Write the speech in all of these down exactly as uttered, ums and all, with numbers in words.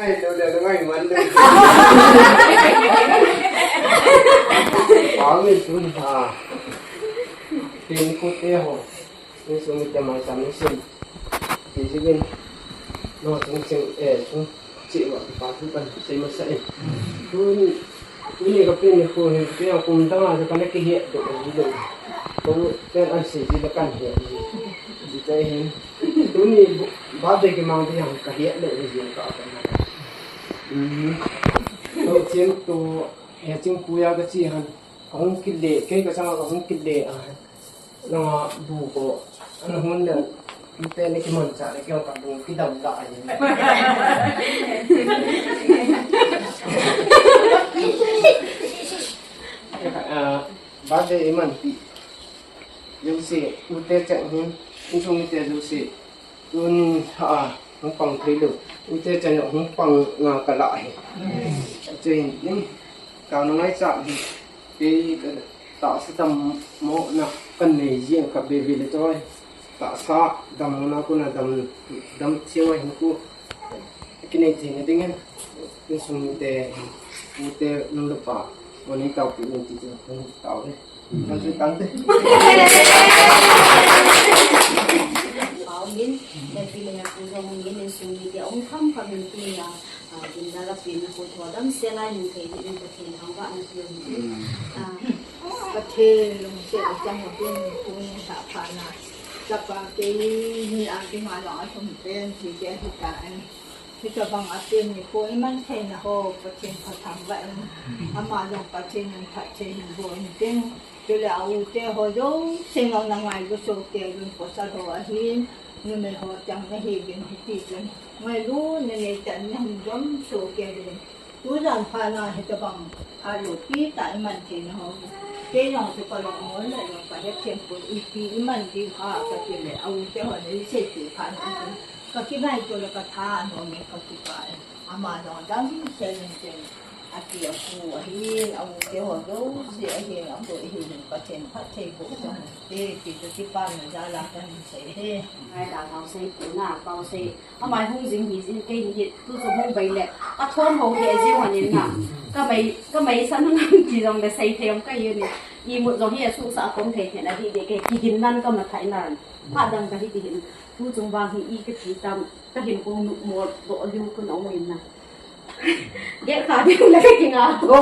Ai, lo le, lo ngai man lo. Ang ni tun ha. Tin ko te ho. Insung mite mai sam ni sim. Ti si bin. No, sung sing, eh, sung. Chi wa, pa tu pan, sei ma sa eh. Tun, tuni ka pen ni ko ni, pe ang kum dang a, ka na ki he do, do. Ko, pen an sei ji la kan he. Ji tai hin. Tuni, bu-, ba de ki mang di ang ka he le, ji ka pa na. Mhm. To, chim to, he chim ku ya ka chi han. Ka hung kile, kei ka chang ka hung kile, ah. Nanga bu ko, ana hun le, ute le kimanchah le kei ka bu kidam la ai. Ah, birthday iman pi. Jouse, ute chang hin, insung mite jouse. Tun ha, hung pang thei lou. Ute chan hung pang nga ka la hi. Chen ning, ka na ngai cha hi. Pe ka ta sa tam mo na kan nei ji ka be be le toi. Ta sa dam mo na ko na dam, dam thiu ai ko. Ki nei thei na ding hen. Insung te, ute nung le pa. Mo ni ka pu ni ti ti ta le. Tante, tante. Pau min, le pi le pu jong min, insung mite um kham kham in pi ya, ah, din da la pi na ko tho damsel a hin thei din Pathen thangvahna pi um. Mm. Ah, Pathen lungset chang a pi pu ni sa pha na. Chapa kei ni a ki ma jong a thum pen ti ke hi ta an. Hitabang a pen nikho iman theina ho, Pathen phatthei vah in, ama jong Pathen in phatthei hin boh in tin, chule a u te ho jouse jong na ngailu soh kei uvin, pasal ho ahin, numei ho chang nahiuvin, hiti chun ngailutna nei tah in nahin jom soh kei uvin. Tujan phat na hitabang phat loupi tah iman theina ho, kei jong chu ka lungmon le jong ka hethem poi, ipi iman ding ham kati le, a u te ho nei seipeh phat na. Ka kingaito le ka thanom e, ka kipah e. Ama jong damsel in tin, a pi a pu ahin, a u te ho jouse ahin, a pu ahin, Pathen phatthei boh jong te, ti chu kipana jal a kahin sei e. Ngai ta Pausei pu na, Pausei. Ama hung jing hi jin kei ni hi, tu chu hung bei le. Ka thom ho hi jing wan in na. Ka mei, ka mei san hung ti jong le sei thei jong ka hi ni. Imut jong hi a su sa kom thei thei na hi de kei, kigin nan ka ma thai nan. Phat dang ka hi ti hin. Tu chung vang hi i ka ti tam, ka hin kong nuk mol doh liu kun ong in na. Gel kha ding la ka kinga to.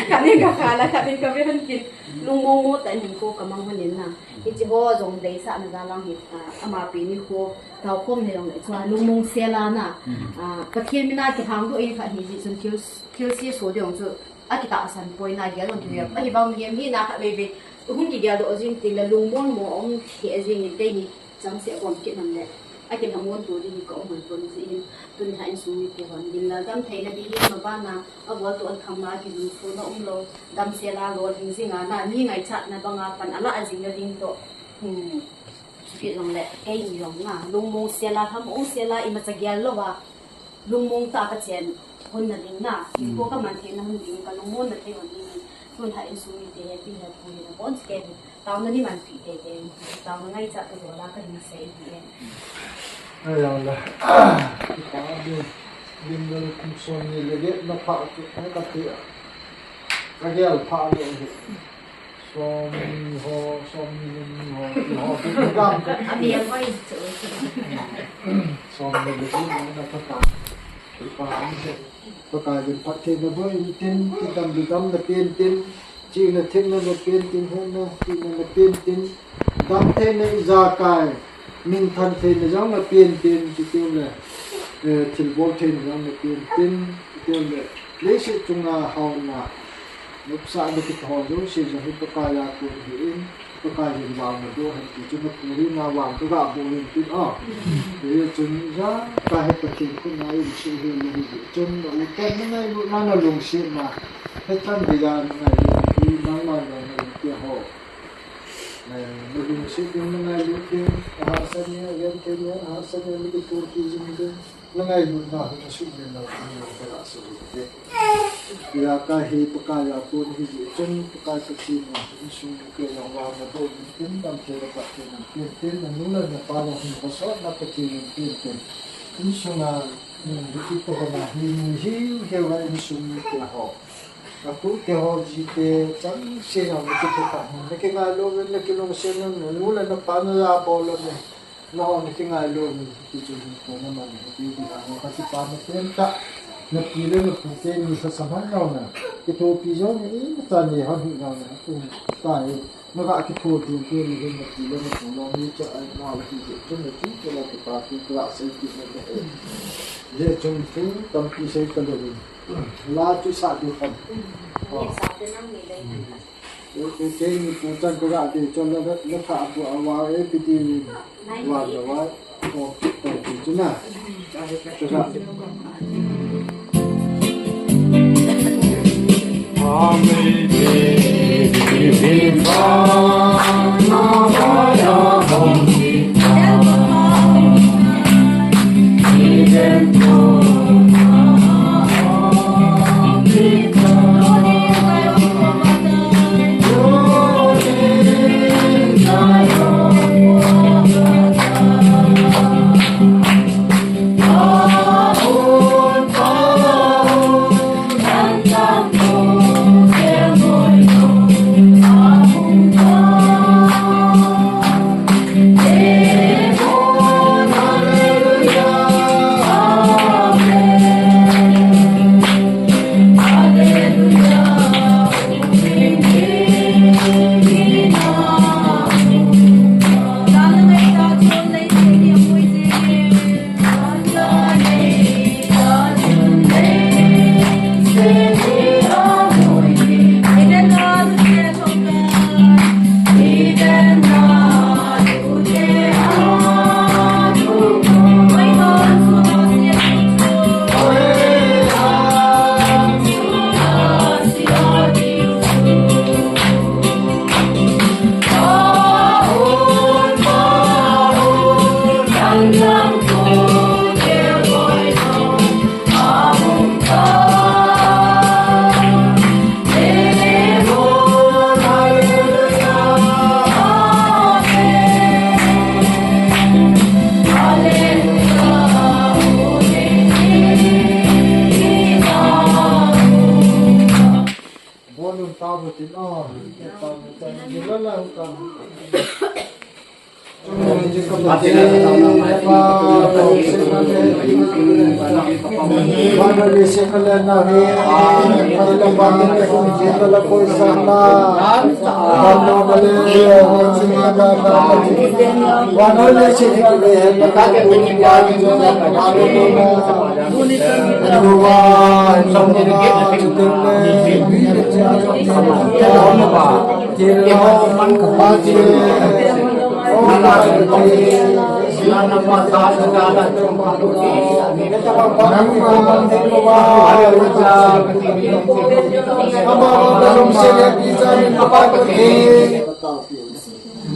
Ka ding ka kha la, ka ding ka ve han kin. Lungmong mo ta nin ko ka mang han in na. Hichi ho jong deisah na jal a hi, ah, ama pi nikho, tao khom ni jong le chua lungmong sel a na. Mm. Ah, Pathen min a kihang doh in kha hi ji chun thil, thil se so ding chu a kitahsan poi na gel jong ki ve. Mm. Ahivang mihem hi na kha ve ve. Hung kigel doh jing ti le lungmong mo ong the jing in kei ni. Chang se a kom kit nam le. A kin a mon tu ding hi ka um han tun si in. Tun ha insung mite hon. Din la dam thei na ding hi ma ba na. A bol tu an kham na ki jun su na um lou. Damsel a lolhing jing a na. Ni ngaichat na bang a pan a la a jing na ding to. Hmm. Kipet jong le. Kei ni jong na. Lungmong sel a ham ong sel a imacha gel lou va. Lungmong tah a ka chen hun na ding na. Mm. Ko ka man thei na hun ding, ka lungmon na thei hun ding. Tun ha insung mite happy, happy na bon ske. Taona ni man pi te te. Taona ngaichat ka jo la ka hin sei ti e. Ai, ang la. Kita din, din dal kum som ni le get na pha tu, na ka ti. Ka gel pha lo. Som ni ho, som ni ni ho, ni ho, ni gam ka. Ani ang oi chu. Som ni le ni na ka ta. Pa ni se. Pakai jin phatthei na boh in tin, kidam dam na pen tin, chihna themna na pen tin, hena, chihna na pen tin, dam thei na ijakai. Min than theina jong na pen tin, ti tiu le, eh, thilbol theina jong na pen tin, ti tiu le, leiset chunga haona, nopsahna kiti ho jouse jong hi Pakai a kon ahin, Pakai hin vang na boh hen ti chun na puri na vang ka ga boh hen tin a. Ti chun ijakai hi Pathen khut na in suh hi le hi chun na u ten na ngailutna na lungsetna, he chan geiya na ngailut hi nangma jong na u te ho. Eh, na lungset ding na ngailut ding, a hahsat ni, a genthei ni, a hahsat ni, na kithurpi jing ding, na ngailutna hi na sumil lou ding, na ka la sumil ding. Ijakai hi Pakai a kon ahi jeh chun, Pakai Pathen in insung mite jong vang na boh in tin, damtheina Pathen in pen tin, na nu le na pa jong hin vosotna Pathen in pen tin. Insung a Hmm, hiti pa kona hi, hi, hi, va insung mite ho. Ka pu te ho ji te, chang se na, mi te ho ka, na ke nga lo, na ke lo se na, na lo la na pa na ya bo lo ne. Na ho na ke nga lo, mi ti chu ni ko na ma ni ti ti na ho ka ti pa na ten ta. Na pi le na pu te ni sa sa man lo na. Ki to pi jo ni, i ta ni ho ni lo na. Tu ta e. Naga kitho ding te ni hin nati le nati lo ni cha ai na la hi je, chun nati te la kipa ti kala sei ti na le. Je chun tu tampi sei ka le ni. La chu sa du kam. Ni sa te nang ni le. Te te te ni pu chan ka ga ti chon la la tha pu a wa e pi ti ni. Wa la wa.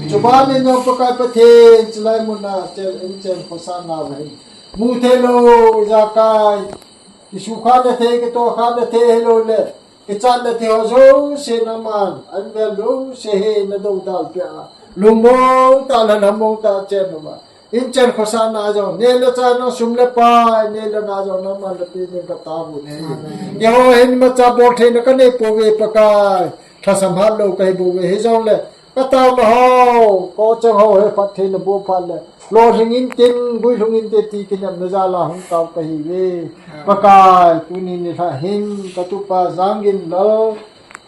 Chubanin jong Pakai Pathen, chulai muna chel in chen khosahna uva hin. Mu thei lou, ijakai. Kisukha na thei, kitohkha na thei hilou le. Kichat na thei ho jouse nangman, an vel jouse hi na doudal peh a. Lungmong tah le lhamong tah chen uva. In chen khosahna jong, neh le chah jong sum le pai, neh le na jong nangman napeh ding kataovin ahi. Keiho hin imacha bol theina kanei pouve Pakai. Lhasam hat lou kahi bouve hijongle. Kataona ho, kochang ho hi phatthei naboh phat le. Lolhing intin, guilhung inte ti kinepna jal a hung tao kahiuve. Pakai, tuni nilhah hin, katupa Janggin Lal.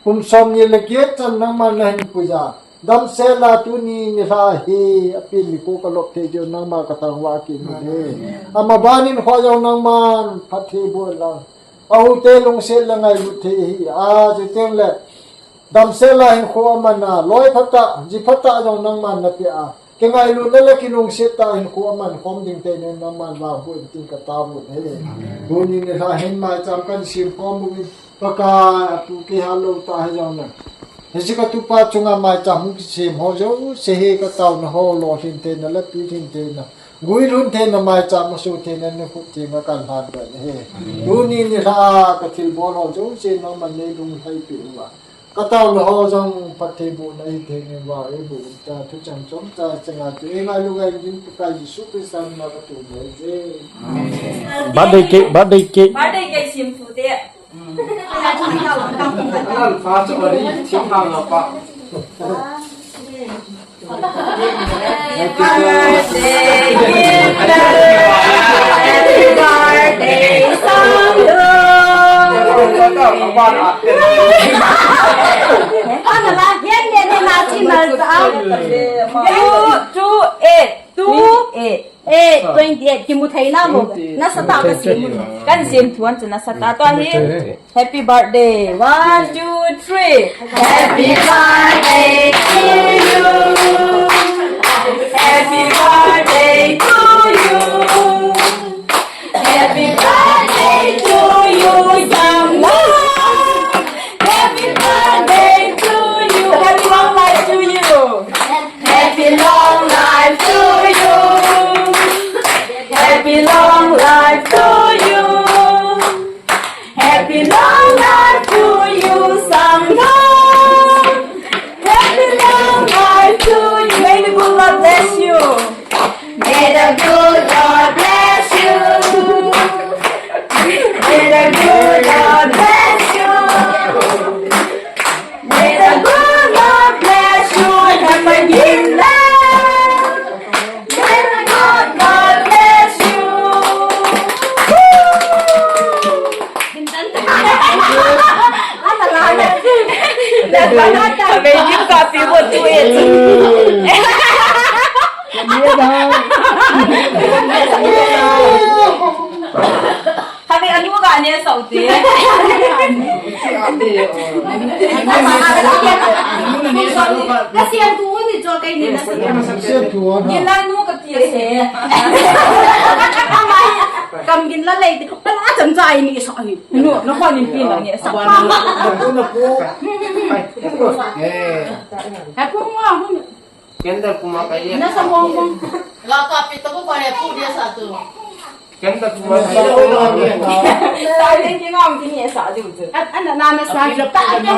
Kum somni le get chan nangman nahin puija. Damsel a tuni nilhah hi, apen nikho kalop thei diu nangma katangvah kit in ahi. Amaban in khoh jong nangman phatthei boh lang. Aute lungset le ngailut thei ahi. Achu teng le. Damsel a hinkho aman a, loi phatah, ji phatah jong nangman napeh a. Kingailutna le kilungset tah a hinkho aman khom ding tah in nangman vangboh in tin kataovin ahi. Tuni nilhah hin maicham kahin sem khom uvin Pakai, atu kihat lou tah hijongle. Hiche katupa chunga maicham hung kisem ho jouse hi kataona ho lolhin theina le pilhin theina. Guilhun theina maicham aso theina nakhut thenga kahin lhan uvin ahi. Tuni nilhah a kathilbol ho jouse nangman neilung lhai peh uva. Ka taona ho jong phattheibohna hithei in eiboh ta, thucheng chomcha cheng a tu, eingailu ngai ding Pakai Jesu Christa min a ka thum ahi. Birthday cake, birthday cake. Birthday cake sim tu te. Alan fa chu bari thim hang a pa. Happy birthday, Gita. Happy birthday, Sangdo. Ana la, hian ne ne na chi mal ta. Two, two, eight, two, eight. Eh, twenty-eight, kimu thei na mo. Nasatah a kasim. Kan sim thuan chu nasatah a. Tua hi. Happy birthday. One, two, three. Happy birthday to you. Happy birthday to you. Happy birthday to you, Sangdo. Happy birthday to you. Happy long life to you. Happy long life to you. Happy long life to you. Happy long life to you, Sangdo. Happy long life to you. May the good Lord bless you. May the good Lord bless you. May the good Lord bless you. May the good Lord bless you. May the good Lord bless you. Amazing copy, what do it? Kami anu ga ne sau te. Ka siam tu ni cho kai ni na sa. Siam tu ni. Ni la nu ka ti se. Amai kam gin la lei ti. Pala cham cha ai ni sa ni. Nu, na ko ni pi na ni sa. Ba na na na ku. Eh. Ha ku ma hun. Candle kuma ka ye. Na sa mong mong. La ka pi to ko pare pu dia sa tu. Candle kuma ka ye. Silent ki ngam ki ni sa du tu. An an na na sa. Ta ta ni.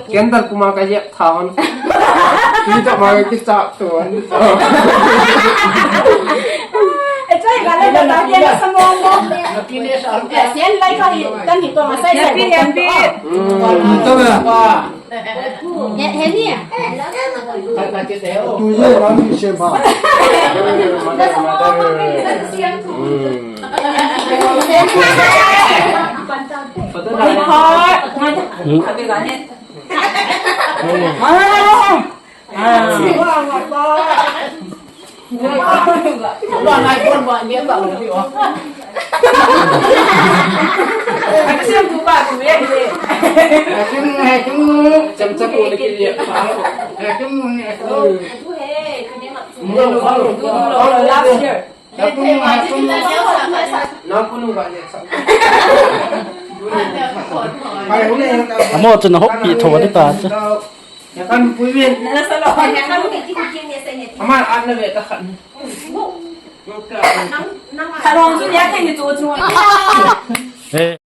Candle kuma ka ye tha hon. Pi to ma ki sa tu. E chai ga la la ta ke na sa mong mong. Sian lai ka ni, ka ni to ma sai sai. Happy, happy. Mm. To na. He, he ni a? Tu je la ni se ba. Last year. Amo chu na hop pi tho ni ta chu. Aman an na ve ta khan. Kharong chu ya ke ni chu chu. Eh.